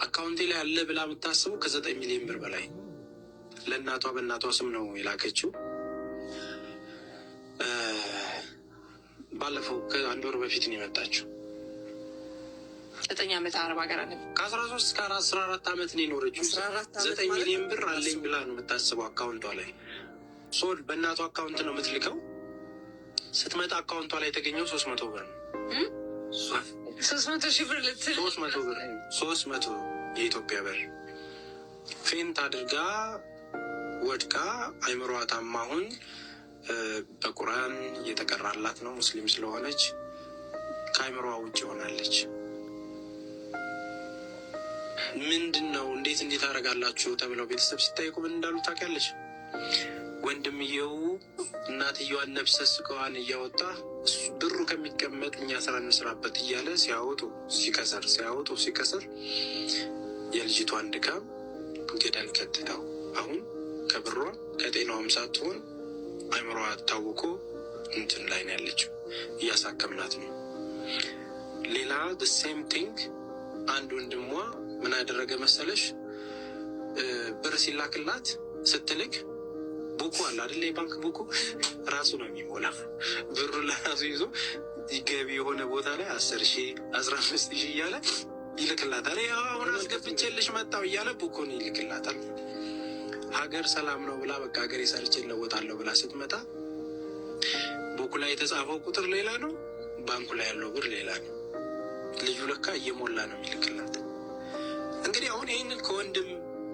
አካውንቴ ላይ አለ ብላ የምታስበው ከ9 ሚሊዮን ብር በላይ ለእናቷ በእናቷ ስም ነው የላከችው። ባለፈው ከአንድ ወር በፊት ነው የመጣችው። 9 ዓመት አረብ ሀገር አለ። ከ13 እስከ 14 ዓመት ነው የኖረችው። 14 ዓመት ዘጠኝ ማለት ሚሊዮን ብር አለኝ ብላ ነው የምታስበው አካውንቷ ላይ። So በእናቷ አካውንት ነው የምትልከው። ስትመጣ አካውንቷ ላይ የተገኘው 300 ብር ነው። 300,000 ብር ልትል። 300 ብር፣ 300 የኢትዮጵያ ብር። Faint አድርጋ ወድቃ አይምሯ ታማ አሁን በቁርአን እየተቀራላት ነው። ሙስሊም ስለሆነች ከአይምሯ ውጭ ሆናለች። ምንድን ነው፣ እንዴት እንዴት አደርጋላችሁ ተብለው ቤተሰብ ሲጠይቁ ምን እንዳሉ ታውቂያለች? ወንድምየው እናትየዋን ነፍሰ ስጋዋን እያወጣ ብሩ ከሚቀመጥ እኛ ስራ እንስራበት እያለ ሲያወጡ ሲከስር፣ ሲያወጡ ሲከስር የልጅቷን ድካም ገደል ከትተው አሁን ከብሯ ከጤናዋም ሳትሆን አይምሯ ታውኮ እንትን ላይ ነው ያለችው። እያሳከምናት ነው። ሌላ same thing አንድ ወንድሟ ምን አደረገ መሰለሽ? ብር ሲላክላት ስትልክ book ኡ አለ አይደለ? የባንክ book ኡ ራሱ ነው የሚሞላ። ብሩ ለራሱ ይዞ ገቢ የሆነ ቦታ ላይ 10,000፣ 15,000 እያለ ይልክላታል። ያው አሁን አስገብቼልሽ መጣሁ እያለ book ኡን ይልክላታል። ሀገር ሰላም ነው ብላ በቃ ሀገሬ ሰርቼ እለወጣለሁ ብላ ስትመጣ book ኡ ላይ የተጻፈው ቁጥር ሌላ ነው፣ ባንኩ ላይ ያለው ብር ሌላ ነው። ልጁ ለካ እየሞላ ነው የሚልክላት። እንግዲህ አሁን ይህንን ከወንድም፣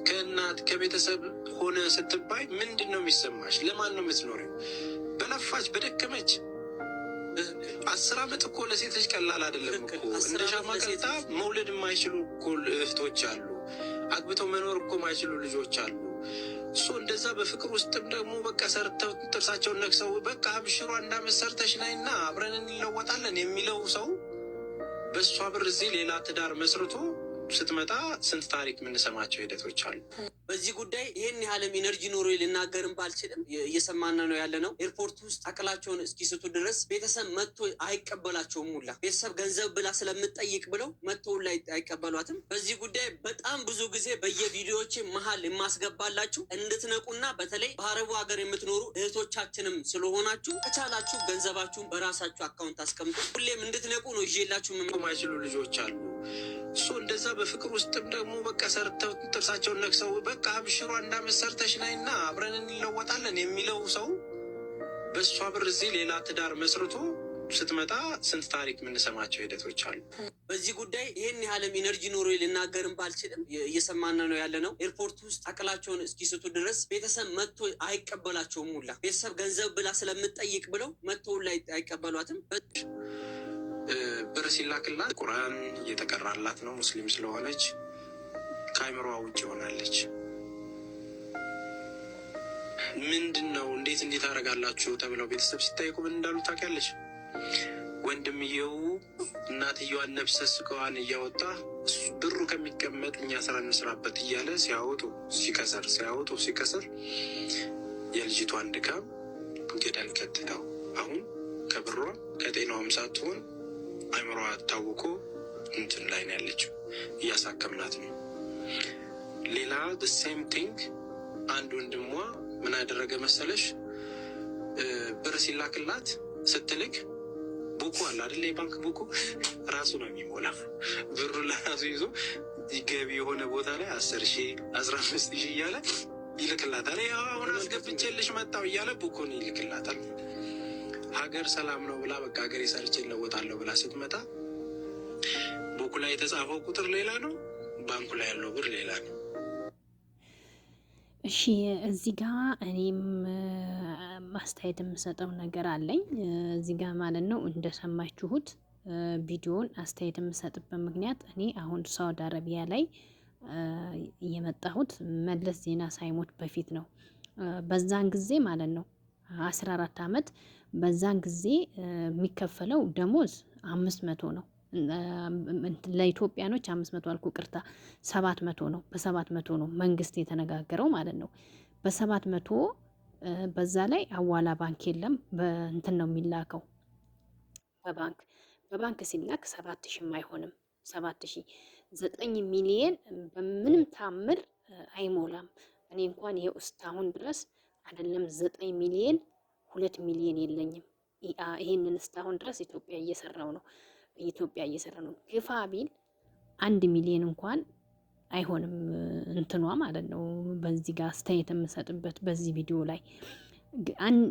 ከእናት፣ ከቤተሰብ ሆነ ስትባይ ምንድን ነው የሚሰማሽ? ለማን ነው የምትኖሪው? በለፋች በደከመች 10 ዓመት እኮ ለሴት ልጅ ቀላል አይደለም እኮ። 10 እንደ ዓመት ሻማ ለሴት ቀልጣ ልጅ። መውለድ የማይችሉ እኮ እህቶች አሉ። አግብተው መኖር እኮ የማይችሉ ልጆች አሉ። እሱ እንደዛ በፍቅር ውስጥም ደግሞ በቃ ሰርተው ጥርሳቸውን ነክሰው በቃ አብሽሩ አንድ አመት ሰርተሽ ናይና አብረን እንለወጣለን የሚለው ሰው በእሷ ብር እዚህ ሌላ ትዳር መስርቶ ስትመጣ ስንት ታሪክ የምንሰማቸው ሂደቶች አሉ። በዚህ ጉዳይ ይህን ያህልም energy ኖሮ ልናገርም ባልችልም እየሰማን ነው ያለ ነው። ኤርፖርት ውስጥ አቅላቸውን እስኪስቱ ድረስ ቤተሰብ መጥቶ አይቀበላቸውም። ሁላ ቤተሰብ ገንዘብ ብላ ስለምጠይቅ ብለው መጥቶ ሁላ አይቀበሏትም። በዚህ ጉዳይ በጣም ብዙ ጊዜ በየቪዲዮዎቼ መሀል የማስገባላችሁ እንድትነቁና በተለይ በአረቡ ሀገር የምትኖሩ እህቶቻችንም ስለሆናችሁ ከቻላችሁ ገንዘባችሁን በራሳችሁ አካውንት አስቀምጡ። ሁሌም እንድትነቁ ነው ይዤላችሁ የማይችሉ ልጆች አሉ። እሱ እንደዛ በፍቅር ውስጥም ደግሞ በቃ ሰርተው ጥርሳቸውን ነክሰው በቃ አብሽሩ አንድ አመት ሰርተሽ ናይና አብረን እንለወጣለን የሚለው ሰው በእሷ ብር እዚህ ሌላ ትዳር መስርቶ ስትመጣ ስንት ታሪክ የምንሰማቸው ሂደቶች አሉ። በዚህ ጉዳይ ይህን ያህልም energy ኖሮ ልናገርም ባልችልም እየሰማን ነው ያለ ነው። ኤርፖርት ውስጥ አቅላቸውን እስኪስቱ ድረስ ቤተሰብ መጥቶ አይቀበላቸውም። ሁላ ቤተሰብ ገንዘብ ብላ ስለምጠይቅ ብለው መጥቶ ሁላ አይቀበሏትም። ብር ሲላክላት ቁርአን እየተቀራላት ነው። ሙስሊም ስለሆነች ከአይምሯ ውጭ ሆናለች። ምንድን ነው፣ እንዴት እንዴት አደርጋላችሁ ተብለው ቤተሰብ ሲጠይቁ ምን እንዳሉ ታውቂያለች? ወንድምየው እናትየዋን ነፍሰ ስጋዋን እያወጣ ብሩ ከሚቀመጥ እኛ ስራ እንስራበት እያለ ሲያወጡ ሲከስር፣ ሲያወጡ ሲከስር የልጅቷን ድካም ገደል ከትተው አሁን ከብሯ ከጤናዋም ሳትሆን አይምሯ ታውኮ እንትን ላይ ነው ያለችው። እያሳከምናት ነው። ሌላ same thing አንድ ወንድሟ ምን አደረገ መሰለሽ? ብር ሲላክላት ስትልክ book ኡ አለ አይደለ? የባንክ book ኡ ራሱ ነው የሚሞላ። ብሩ ለራሱ ይዞ ገቢ የሆነ ቦታ ላይ 10,000፣ 15,000 እያለ ይልክላታል። ያው አሁን አስገብቼልሽ መጣሁ እያለ book ኡን ይልክላታል። ሀገር ሰላም ነው ብላ በቃ ሀገሬ ሰርቼ እለወጣለሁ ብላ ስትመጣ book ኡ ላይ የተጻፈው ቁጥር ሌላ ነው፣ ባንኩ ላይ ያለው ብር ሌላ ነው። እሺ፣ እዚህ ጋ እኔም አስተያየት የምሰጠው ነገር አለኝ። እዚህ ጋ ማለት ነው እንደሰማችሁት ቪዲዮን አስተያየት የምሰጥበት ምክንያት እኔ አሁን ሳውዲ አረቢያ ላይ የመጣሁት መለስ ዜና ሳይሞት በፊት ነው። በዛን ጊዜ ማለት ነው 14 አመት በዛን ጊዜ የሚከፈለው ደሞዝ 500 ነው። ለኢትዮጵያኖች 500 አልኩ ይቅርታ፣ 700 ነው። በ700 ነው መንግስት የተነጋገረው ማለት ነው። በ700 በዛ ላይ አዋላ ባንክ የለም፣ በእንትን ነው የሚላከው በባንክ። በባንክ ሲላክ 7,000ም አይሆንም። 7,000 9 ሚሊየን በምንም ታምር አይሞላም። እኔ እንኳን ይሄው እስካሁን ድረስ አይደለም 9 ሚሊየን፣ 2 ሚሊየን የለኝም። ይሄንን እስካሁን ድረስ ኢትዮጵያ እየሰራው ነው። ኢትዮጵያ እየሰራ ነው። ግፋ ቢል 1 ሚሊየን እንኳን አይሆንም እንትኗ ማለት ነው። በዚህ ጋር አስተያየት የምሰጥበት በዚህ ቪዲዮ ላይ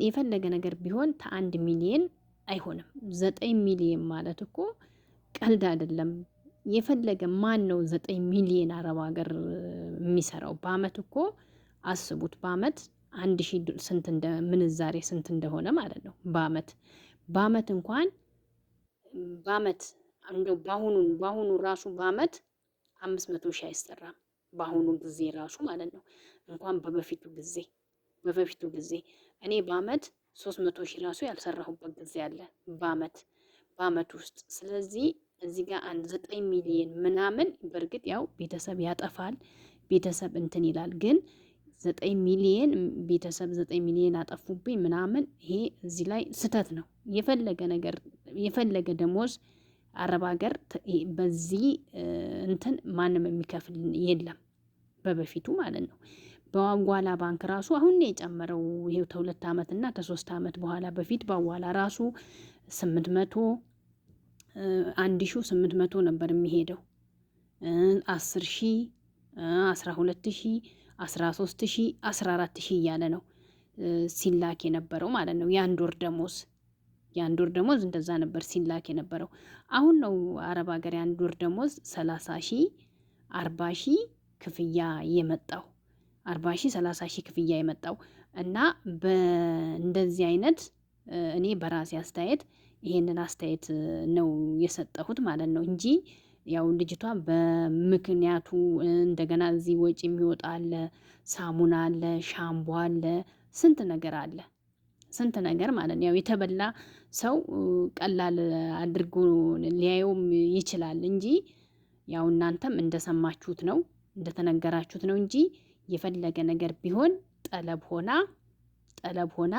የፈለገ ነገር ቢሆን ከ1 ሚሊየን አይሆንም። 9 ሚሊየን ማለት እኮ ቀልድ አይደለም። የፈለገ ማን ነው 9 ሚሊየን አረብ ሀገር የሚሰራው? በአመት እኮ አስቡት፣ በአመት 1,000 ስንት እንደ ምንዛሬ ስንት እንደሆነ ማለት ነው። በአመት እንኳን በአመት እንደው በአሁኑ ራሱ በአመት 500,000 አይሰራም። በአሁኑ ጊዜ ራሱ ማለት ነው። እንኳን በበፊቱ ጊዜ እኔ በአመት 300,000 ራሱ ያልሰራሁበት ጊዜ አለ በአመት ውስጥ። ስለዚህ እዚህ ጋር አንድ 9 ሚሊየን ምናምን፣ በእርግጥ ያው ቤተሰብ ያጠፋል፣ ቤተሰብ እንትን ይላል። ግን 9 ሚሊየን ቤተሰብ 9 ሚሊየን አጠፉብኝ ምናምን ይሄ እዚህ ላይ ስህተት ነው። የፈለገ ነገር የፈለገ ደሞዝ አረብ ሀገር በዚህ እንትን ማንም የሚከፍል የለም። በበፊቱ ማለት ነው። በዋላ ባንክ ራሱ አሁን ነው የጨመረው። ይሄው ከ2 አመት እና ከ3 አመት በኋላ። በፊት በዋላ ራሱ 800፣ 1,800 ነበር የሚሄደው። 10,000፣ 12,000፣ 13,000፣ 14,000 እያለ ነው ሲላክ የነበረው ማለት ነው። የአንድ ወር ደሞዝ እንደዛ ነበር ሲላክ የነበረው። አሁን ነው አረብ ሀገር የአንድ ወር ደሞዝ 30,000፣ 40,000 ክፍያ የመጣው፣ 40,000፣ 30,000 ክፍያ የመጣው። እና በእንደዚህ አይነት እኔ በራሴ አስተያየት ይሄንን አስተያየት ነው የሰጠሁት ማለት ነው እንጂ ያው ልጅቷ በምክንያቱ እንደገና እዚህ ወጪ የሚወጣ አለ፣ ሳሙና አለ፣ ሻምቦ አለ፣ ስንት ነገር አለ። ስንት ነገር ማለት ነው። ያው የተበላ ሰው ቀላል አድርጎ ሊያየውም ይችላል እንጂ ያው እናንተም እንደሰማችሁት ነው፣ እንደተነገራችሁት ነው እንጂ የፈለገ ነገር ቢሆን ጠለብ ሆና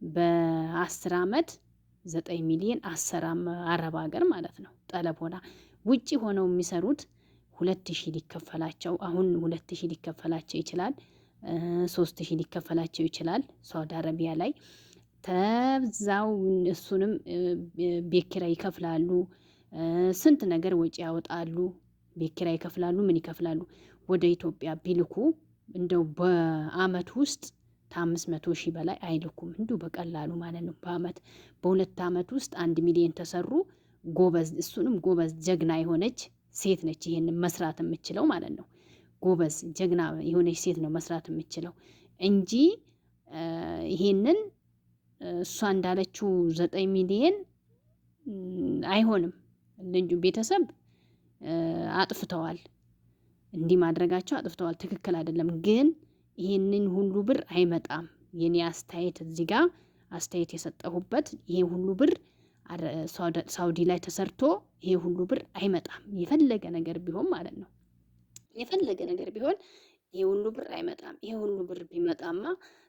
በ10 አመት 9 ሚሊየን አሰራም አረብ ሀገር ማለት ነው። ጠለብ ሆና ውጪ ሆነው የሚሰሩት 2,000 ሊከፈላቸው፣ አሁን 2,000 ሊከፈላቸው ይችላል። 3,000 ሊከፈላቸው ይችላል። ሳውዲ አረቢያ ላይ ተዛው እሱንም ቤት ኪራይ ይከፍላሉ። ስንት ነገር ወጪ ያወጣሉ። ቤት ኪራይ ይከፍላሉ። ምን ይከፍላሉ? ወደ ኢትዮጵያ ቢልኩ እንደው በአመት ውስጥ ከ500,000 በላይ አይልኩም። እንዲሁ በቀላሉ ማለት ነው። በአመት በ2 አመት ውስጥ 1 ሚሊየን ተሰሩ። ጎበዝ፣ እሱንም ጎበዝ ጀግና የሆነች ሴት ነች ይሄንን መስራት የምችለው ማለት ነው። ጎበዝ ጀግና የሆነች ሴት ነው መስራት የምችለው እንጂ ይሄንን እሷ እንዳለችው 9 ሚሊየን አይሆንም። ልጁ ቤተሰብ አጥፍተዋል፣ እንዲህ ማድረጋቸው አጥፍተዋል፣ ትክክል አይደለም። ግን ይሄንን ሁሉ ብር አይመጣም። የኔ አስተያየት እዚህ ጋር አስተያየት የሰጠሁበት ይሄ ሁሉ ብር ሳውዲ ላይ ተሰርቶ ይሄ ሁሉ ብር አይመጣም። የፈለገ ነገር ቢሆን ማለት ነው። የፈለገ ነገር ቢሆን ይሄ ሁሉ ብር አይመጣም። ይሄ ሁሉ ብር ቢመጣማ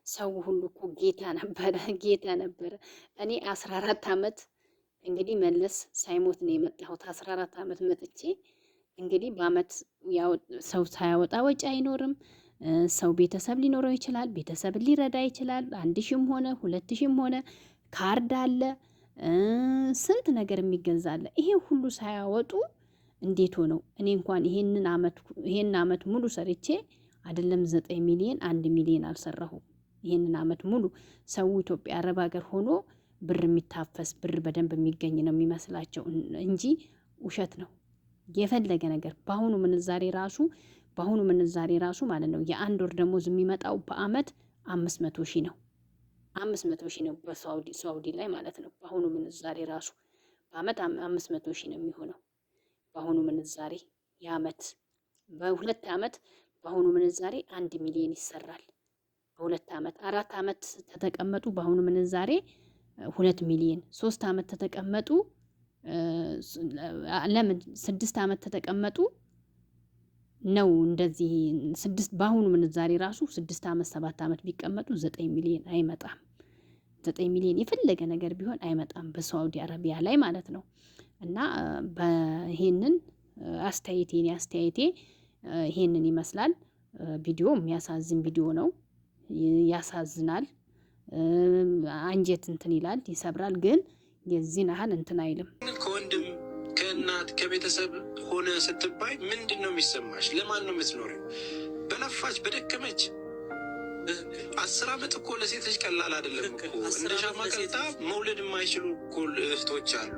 ሰው ሁሉ እኮ ጌታ ነበረ፣ ጌታ ነበረ። እኔ 14 አመት እንግዲህ መለስ ሳይሞት ነው የመጣሁት። 14 አመት መጥቼ እንግዲህ በአመት ሰው ሳያወጣ ወጪ አይኖርም። ሰው ቤተሰብ ሊኖረው ይችላል። ቤተሰብ ሊረዳ ይችላል። 1,000ም ሆነ 2,000ም ሆነ ካርድ አለ፣ ስንት ነገር የሚገዛ አለ። ይሄ ሁሉ ሳያወጡ እንዴት ሆነው? እኔ እንኳን ይሄን አመት ሙሉ ሰርቼ አይደለም 9 ሚሊየን፣ 1 ሚሊየን አልሰራሁም። ይሄንን አመት ሙሉ ሰው ኢትዮጵያ አረብ ሀገር ሆኖ ብር የሚታፈስ፣ ብር በደንብ የሚገኝ ነው የሚመስላቸው እንጂ ውሸት ነው። የፈለገ ነገር በአሁኑ ምንዛሬ ራሱ ማለት ነው የአንድ ወር ደሞዝ የሚመጣው በአመት 500,000 ነው። 500,000 ነው በሳውዲ ሳውዲ ላይ ማለት ነው። በአሁኑ ምንዛሬ ራሱ በአመት 500,000 ነው የሚሆነው። በአሁኑ ምንዛሬ የአመት በ2 አመት በአሁኑ ምንዛሬ 1 ሚሊየን ይሰራል። በ2 አመት፣ 4 አመት ተተቀመጡ በአሁኑ ምንዛሬ 2 ሚሊየን፣ 3 አመት ተተቀመጡ፣ ለምን 6 አመት ተተቀመጡ ነው እንደዚህ ስድስት በአሁኑ ምንዛሬ ራሱ 6 አመት 7 አመት ቢቀመጡ 9 ሚሊየን አይመጣም። 9 ሚሊየን የፈለገ ነገር ቢሆን አይመጣም በሳውዲ አረቢያ ላይ ማለት ነው። እና ይሄንን አስተያየቴ፣ እኔ አስተያየቴ ይሄንን ይመስላል። ቪዲዮ የሚያሳዝን ቪዲዮ ነው። ያሳዝናል። አንጀት እንትን ይላል፣ ይሰብራል። ግን የዚህን ያህል እንትን አይልም። ከወንድም፣ ከእናት፣ ከቤተሰብ ሆነ ስትባይ ምንድን ነው የሚሰማሽ? ለማን ነው የምትኖሪው? በለፋች በደከመች 10 ዓመት እኮ ለሴት ልጅ ቀላል አይደለም እኮ። እንደ ሻማ ቀልጣ መውለድ የማይችሉ እኮ እህቶች አሉ።